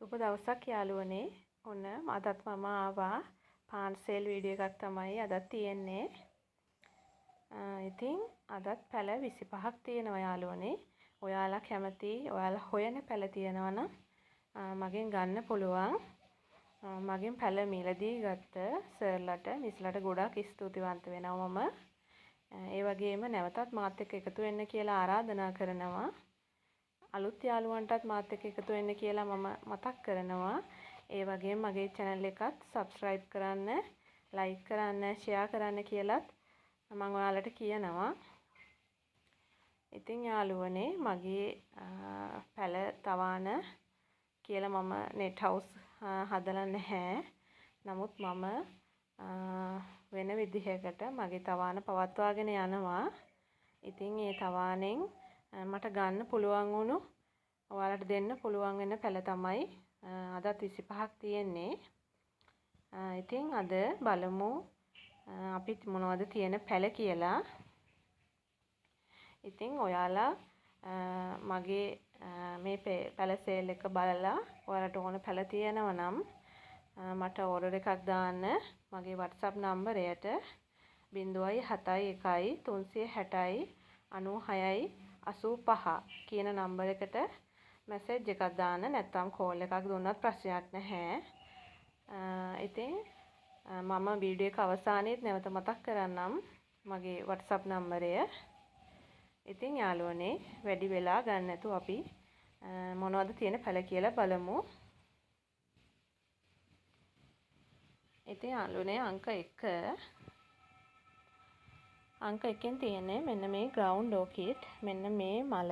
සුබ දවසක් යාළුවනේ. ඔන්න අදත් මම ආවා පාන් සේල් වීඩියෝ එකක් තමයි අදත් තියෙන්නේ. ඉතින් අදත් පැල 25ක් තියෙනවා යාළුවනේ. ඔයාලා කැමති ඔයාලා හොයන පැල තියෙනවා නම් මගෙන් ගන්න පුළුවන්. මගෙන් පැල මිලදී ගත්ත සර්ලට මිස්ලට ගොඩාක් ස්තුතිවන්ත වෙනවා මම. ඒ වගේම නැවතත් මාත් එක්ක එකතු වෙන්න කියලා ආරාධනා කරනවා. අලුත් යාළුවන්ටත් මාත් එක්ක එකතු වෙන්න කියලා මම මතක් කරනවා. ඒ වගේම මගේ channel එකත් subscribe කරන්න, like කරන්න, share කරන්න කියලත් මම ඔයාලට කියනවා. ඉතින් යාළුවනේ මගේ පැල තවාන කියලා මම net house හදලා නැහැ. නමුත් මම වෙන විදිහකට මගේ තවාන පවත්වාගෙන යනවා. ඉතින් ඒ තවානෙන් මට ගන්න පුළුවන් වුණු ඔයාලට දෙන්න පුළුවන් වෙන පැල තමයි අදත් 25ක් තියෙන්නේ. ඉතින් අද බලමු අපි මොනවද තියෙන පැල කියලා. ඉතින් ඔයාලා මගේ මේ පැල සේල් එක බලලා ඔයාලට ඕන පැල තියෙනවා නම් මට ඕඩර් එකක් දාන්න මගේ WhatsApp නම්බරයට 071 360 96 85 කියන නම්බර එකට මැසේජ් එකක් දාන්න, නැත්නම් කෝල් එකක් දුන්නත් ප්‍රශ්නයක් නැහැ. ඉතින් මම වීඩියෝ එක අවසානයේත් නැවත මතක් කරන්නම් මගේ WhatsApp නම්බරය. ඉතින් යාළුවනේ වැඩි වෙලා ගන්න නැතුව අපි මොනවද තියෙන පැල කියලා බලමු. ඉතින් යාළුවනේ අංක 1 අංක 1න් තියෙන්නේ මෙන්න මේ ග්‍රවුන්ඩ් ඕකිඩ්. මෙන්න මේ මල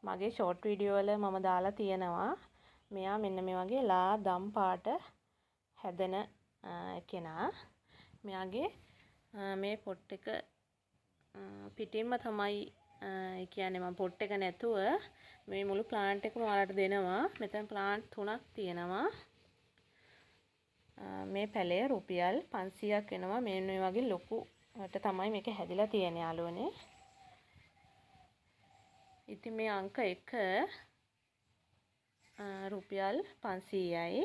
මගේ ෂෝට් වීඩියෝ වල මම දාලා තියෙනවා. මෙයා මෙන්න මේ වගේ ලා දම් පාට හැදෙන කෙනා. මෙයාගේ මේ පොට් එක පිටින්ම තමයි, ඒ කියන්නේ මම පොට් එක නැතුව මේ මුළු ප්ලාන්ට් එකම ඔයාලට දෙනවා. මෙතන ප්ලාන්ට් තුනක් තියෙනවා. මේ පැලය රුපියල් 500ක් වෙනවා. මෙන්න මේ වගේ ලොකු ට තමයි මේක හැදිලා තියෙන්නේ යාළුවනේ. ඉතින් මේ අංක 1 රුපියල් 500යි.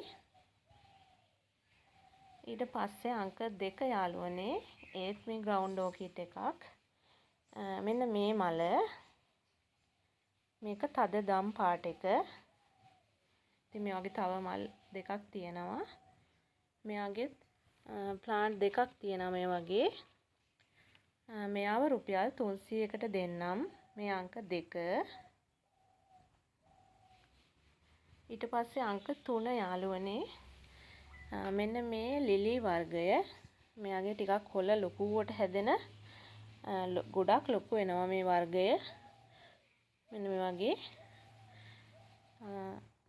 ඊට පස්සේ අංක 2 යාළුවනේ, ඒත් මේ ග්‍රවුන්ඩ් ඕකිඩ් එකක්. මෙන්න මේ මල මේක තද දම් පාට එක. ඉතින් මේ වගේ තව මල් දෙකක් තියෙනවා. මෙයාගෙත් ප්ලාන්ට් දෙකක් තියෙනවා මේ වගේ. මෙයාව රුපියල් 300කට දෙන්නම්. මේ අංක 2. ඊට පස්සේ අංක 3 යාළුවනේ, මෙන්න මේ ලිලි වර්ගය. මෙයාගේ ටිකක් කොළ ලොකුවට හැදෙන, ගොඩක් ලොකු වෙනවා මේ වර්ගය. මෙන්න මේ වගේ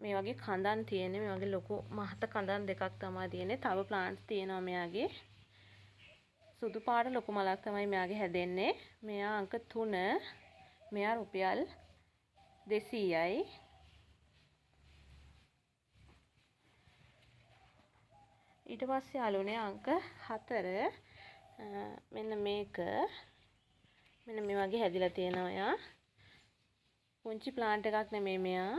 මේ වගේ කඳන් තියෙන්නේ. මේ වගේ ලොකු මහත කඳන් දෙකක් තමයි තියෙන්නේ. තව ප්ලාන්ට්ස් තියෙනවා මෙයාගේ. සුදු පාට ලොකු මලක් තමයි මෙයාගේ හැදෙන්නේ. මෙයා අංක 3. මෙයා රුපියල් 200යි. ඊට පස්සේ යාළුවනේ අංක 4 මෙන්න මේක. මෙන්න මේ වගේ හැදිලා තියෙනවා එයා. පුංචි ප්ලාන්ට් එකක් නෙමෙයි මෙයා.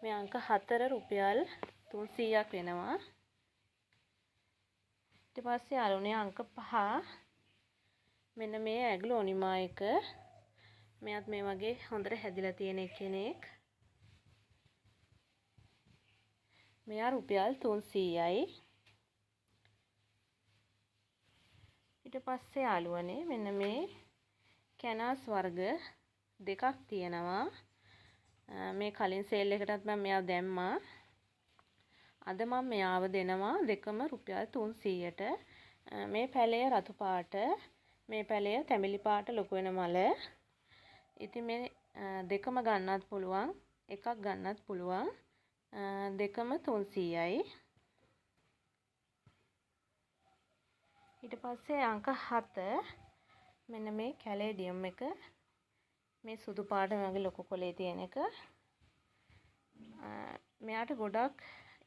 මේ අංක 4 රුපියල් 300ක් වෙනවා. ඊට පස්සේ යාළුවනේ අංක 5 මෙන්න මේ ඇග්ලෝනිමා එක. මෙයාත් මේ වගේ හොඳට හැදිලා තියෙන කෙනෙක්. මෙයා රුපියල් 300යි. ඊට පස්සේ යාළුවනේ මෙන්න මේ කැනාස් වර්ග දෙකක් තියෙනවා. මේ කලින් සේල් එකටත් මම මෙයා දැම්මා. අද මම මෙයාව දෙනවා දෙකම රුපියල් 300ට. මේ පැලය රතු පාට, මේ පැලය තැඹිලි පාට ලොකු වෙන මල. ඉතින් මේ දෙකම ගන්නත් පුළුවන්, එකක් ගන්නත් පුළුවන්. දෙකම 300යි. ඊට පස්සේ අංක 7 මෙන්න මේ කැලේඩියම් එක. මේ සුදු පාට වගේ ලොකු කොලේ තියෙන එක. මෙයාට ගොඩක්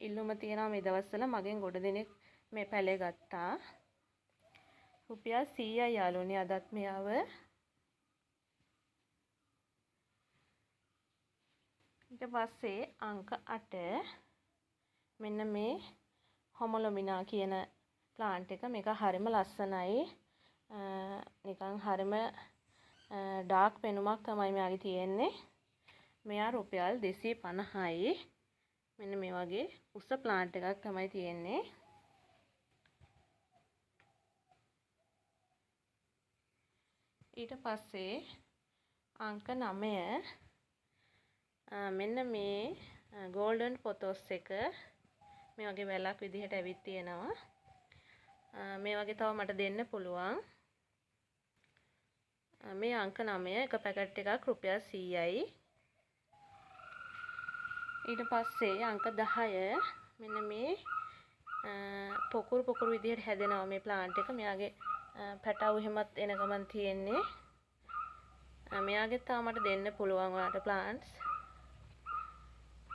ඉල්ලුම තියෙනවා මේ දවස්වල. මගෙන් ගොඩ දෙනෙක් මේ පැලේ ගත්තා. රුපියල් 100යි යාළුවනේ අදත් මෙයාව. ඊට පස්සේ අංක 8 මෙන්න මේ හොමොලොමිනා කියන ප්ලාන්ට් එක. මේක හරිම ලස්සනයි. නිකන් හරිම ඩාර්ක් පෙනුමක් තමයි මෙයාගේ තියෙන්නේ. මෙයා රුපියල් 250යි. මෙන්න මේ වගේ උස ප්ලාන්ට් එකක් තමයි තියෙන්නේ. ඊට පස්සේ අංක 9 මෙන්න මේ ගෝල්ඩන් පොතොස් එක මේ වගේ වැලක් විදිහට ඇවිත් තියෙනවා. මේ වගේ තව මට දෙන්න පුළුවන්. මේ අංක 9 එක පැකට් එකක් රුපියල් 100යි. ඊට පස්සේ අංක 10 මෙන්න මේ පොකුරු පොකුරු විදිහට හැදෙනවා මේ ප්ලාන්ට් එක. මෙයාගේ පැටවු එහෙමත් එන ගමන් තියෙන්නේ. මෙයාගෙත් තව මට දෙන්න පුළුවන් ඔයාලට ප්ලාන්ට්ස්.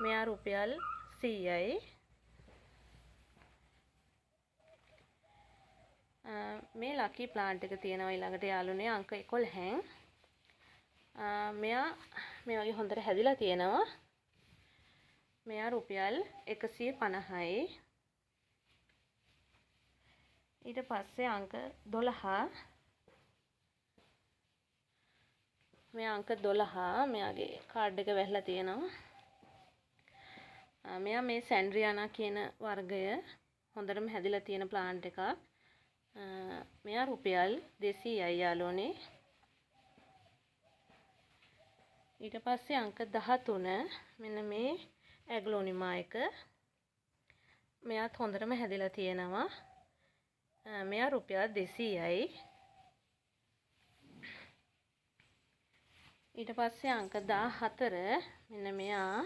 මෙයා රුපියල් 100යි. මේ ලකී ප්ලාන්ට් එක තියෙනවා ඊළඟට යාළුවනේ අංක 11න්. මෙයා මේ වගේ හොඳට හැදිලා තියෙනවා. මෙයා රුපියල් 150යි. ඊට පස්සේ අංක 12 මේ අංක 12 මෙයාගේ කාඩ් එක වැහලා තියෙනවා. මෙයා මේ සැන්ඩ්‍රියානා කියන වර්ගය හොඳටම හැදිලා තියෙන ප්ලාන්ට් එකක්. මෙයා රුපියල් 200යි යාළුවනේ. ඊට පස්සේ අංක 13 මෙන්න මේ ඇග්ලෝනිමා එක. මෙයාත් හොඳටම හැදිලා තියෙනවා. මෙයා රුපියල් 200යි. ඊට පස්සේ අංක 14 මෙන්න මෙයා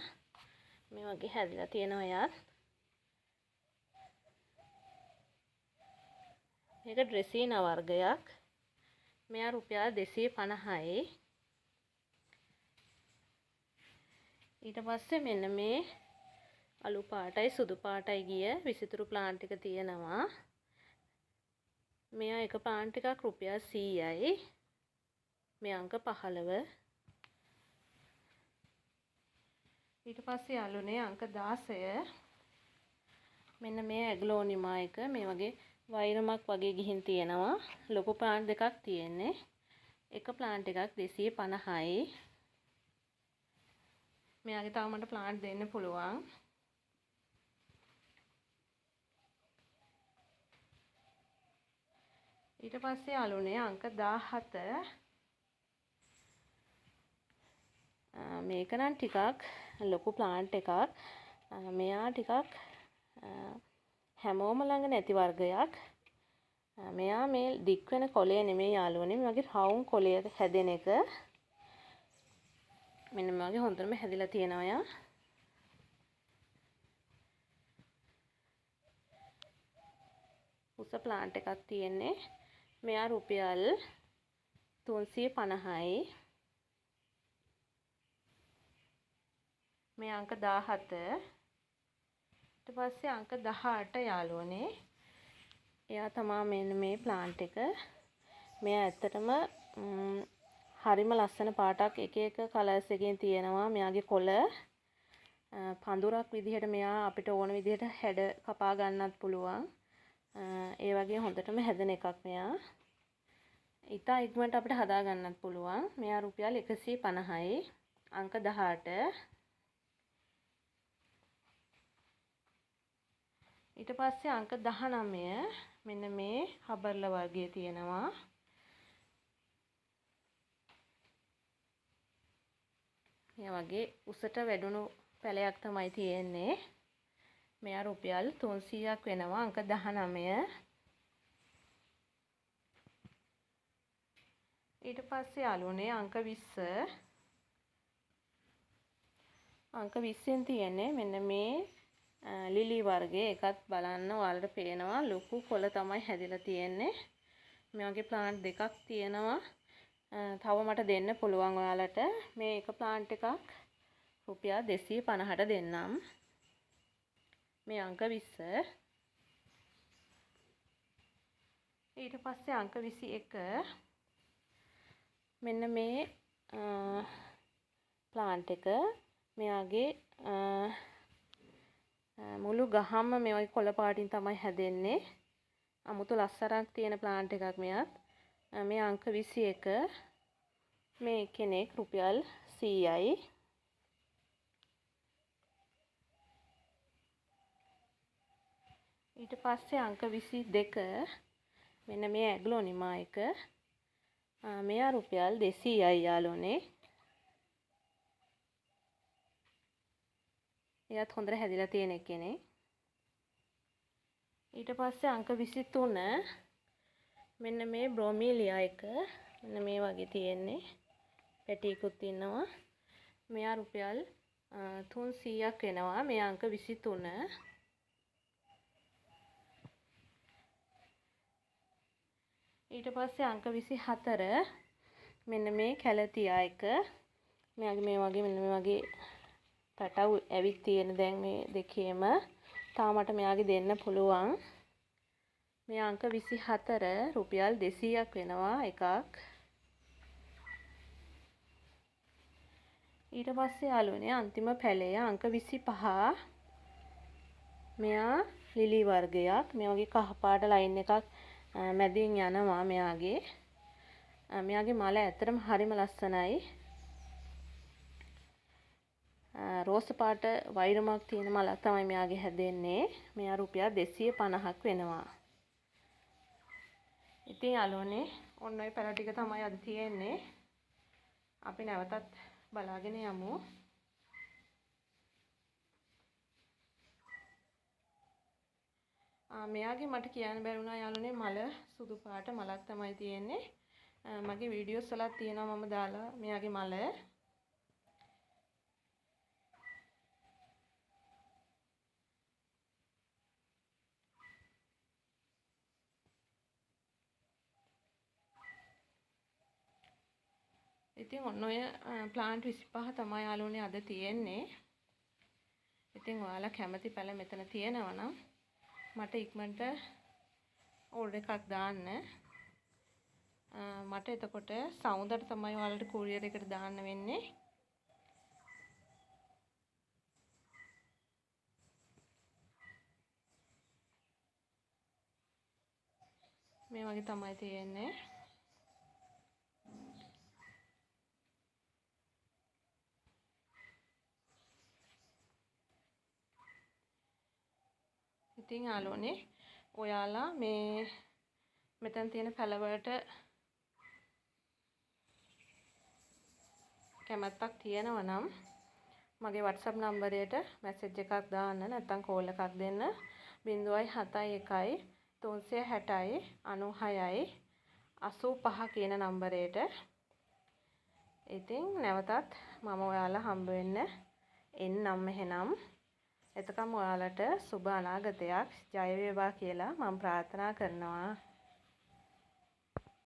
මේ වගේ හැදිලා තියෙනවා එයාත්. මේක ඩ්‍රෙසීනා වර්ගයක්. මෙයා රුපියල් 250යි. ඊට පස්සේ මෙන්න මේ අලු පාටයි සුදු පාටයි ගිය විසිතුරු ප්ලාන්ට් එක තියෙනවා. මෙයා එක ප්ලාන්ට් එකක් රුපියල් 100යි. මේ අංක 15. ඊට පස්සේ යාළුවනේ අංක 16 මෙන්න මේ ඇග්ලෝනිමා එක මේ වගේ වෛරමක් වගේ ගිහින් තියෙනවා. ලොකු ප්ලාන්ට් දෙකක් තියෙන්නේ. එක ප්ලාන්ට් එකක් 250යි. මෙයාගේ තව මට ප්ලාන්ට් දෙන්න පුළුවන්. ඊට පස්සේ යාළුවනේ අංක 17 මේක නම් ටිකක් ලොකු ප්ලාන්ට් එකක්. මෙයා ටිකක් හැමෝම ළඟ නැති වර්ගයක්. මෙයා මේ දික් වෙන කොළය නෙමෙයි යාළුවනේ, මේ වගේ රවුම් කොළය හැදෙන එක. මෙන්න මේ වගේ හොඳටම හැදිලා තියෙනවා යා. උස ප්ලාන්ට් එකක් තියෙන්නේ. මෙයා රුපියල් 350යි. මේ අංක 17. ඊට පස්සේ අංක 18 යාළුවනේ. එයා තමා මෙන්න මේ ප්ලාන්ට් එක. මෙයා ඇත්තටම හරිම ලස්සන පාටක් එක එක කලර්ස් එකකින් තියෙනවා. මෙයාගේ කොළ පඳුරක් විදිහට මෙයා අපිට ඕන විදිහට හැඩ කපා ගන්නත් පුළුවන්. ඒ වගේ හොඳටම හැදෙන එකක් මෙයා. ඉතා ඉක්මනට අපිට හදා ගන්නත් පුළුවන්. මෙයා රුපියල් 150යි. අංක 18. ඊට පස්සේ අංක 19 මෙන්න මේ හබර්ල වර්ගයේ තියෙනවා. මේ වගේ උසට වැඩුණු පැලයක් තමයි තියෙන්නේ. මෙයා රුපියල් 300ක් වෙනවා අංක 19. ඊට පස්සේ යාළුවනේ අංක 20. අංක 20න් තියෙන්නේ මෙන්න මේ ලිලි වර්ගයේ. එකත් බලන්න ඔයාලට පේනවා ලොකු කොළ තමයි හැදිලා තියෙන්නේ. මේ වගේ ප්ලාන්ට් දෙකක් තියෙනවා. තව මට දෙන්න පුළුවන් ඔයාලට. මේ එක ප්ලාන්ට් එකක් රුපියල් 250ට දෙන්නම්. මේ අංක 20. ඊට පස්සේ අංක 21 මෙන්න මේ ප්ලාන්ට් එක. මෙයාගේ මුළු ගහම මේ වගේ කොළ පාටින් තමයි හැදෙන්නේ. අමුතු ලස්සනක් තියෙන ප්ලාන්ට් එකක් මෙයත්. මේ අංක 21. මේ කෙනෙක් රුපියල් 100යි. ඊට පස්සේ අංක 22 මෙන්න මේ ඇග්ලෝනිමා එක. මෙයා රුපියල් 200යි යාළුවනේ. එයාත් හොඳට හැදිලා තියෙන කෙනෙක්. ඊට පස්සේ අංක 23 මෙන්න මේ බ්‍රොමීලියා එක. මෙන්න මේ වගේ තියෙන්නේ. පැටියෙකුත් ඉන්නවා. මෙයා රුපියල් 300ක් වෙනවා. මේ අංක 23. ඊට පස්සේ අංක 24 මෙන්න මේ කැලතියා එක. මෙයාගේ මේ වගේ මෙන්න මේ වගේ පැටව් ඇවිත් තියෙන දැන් මේ දෙකේම. තාම මට මෙයාගේ දෙන්න පුළුවන්. මේ අංක 24 රුපියල් 200ක් වෙනවා එකක්. ඊට පස්සේ යාළුවනේ අන්තිම පැලය අංක 25. මෙයා ලිලි වර්ගයක්. මේ වගේ කහ පාට ලයින් එකක් මැදින් යනවා මෙයාගේ. මෙයාගේ මල ඇත්තටම හරිම ලස්සනයි. රෝස පාට වෛරමක් තියෙන මලක් තමයි මෙයාගේ හැදෙන්නේ. මෙයා රුපියල් 250ක් වෙනවා. ඉතින් යාළුවනේ ඔන්න ඔය පැල ටික තමයි අද තියෙන්නේ. අපි නැවතත් බලාගෙන යමු. මෙයාගේ මට කියන්න බැරි වුණා යාළුවනේ මල සුදු පාට මලක් තමයි තියෙන්නේ. මගේ වීඩියෝස් වලත් තියෙනවා මම දාලා මෙයාගේ මල. ඉතින් ඔන්න ඔය ප්ලාන්ට් 25 තමයි යාළුවනේ අද තියෙන්නේ. ඉතින් ඔයාලා කැමති පැල මෙතන තියෙනවා නම් මට ඉක්මනට ඕඩර් එකක් දාන්න. මට එතකොට සවුන්දට තමයි ඔයාලට කුරියර් එකට දාන්න වෙන්නේ. මේ වගේ තමයි තියෙන්නේ. ඉතින් යාළුවනේ ඔයාලා මේ මෙතන තියෙන පැලවලට කැමැත්තක් තියෙනවා නම් මගේ WhatsApp නම්බරයට මැසේජ් එකක් දාන්න නැත්නම් කෝල් එකක් දෙන්න. 071 360 96 85 කියන නම්බරයට. ඉතින් නැවතත් මම ඔයාලා හම්බ වෙන්න එන්නම් එහෙනම්. එතකම් ඔයාලට සුබ අනාගතයක් ජය වේවා කියලා මම ප්‍රාර්ථනා කරනවා.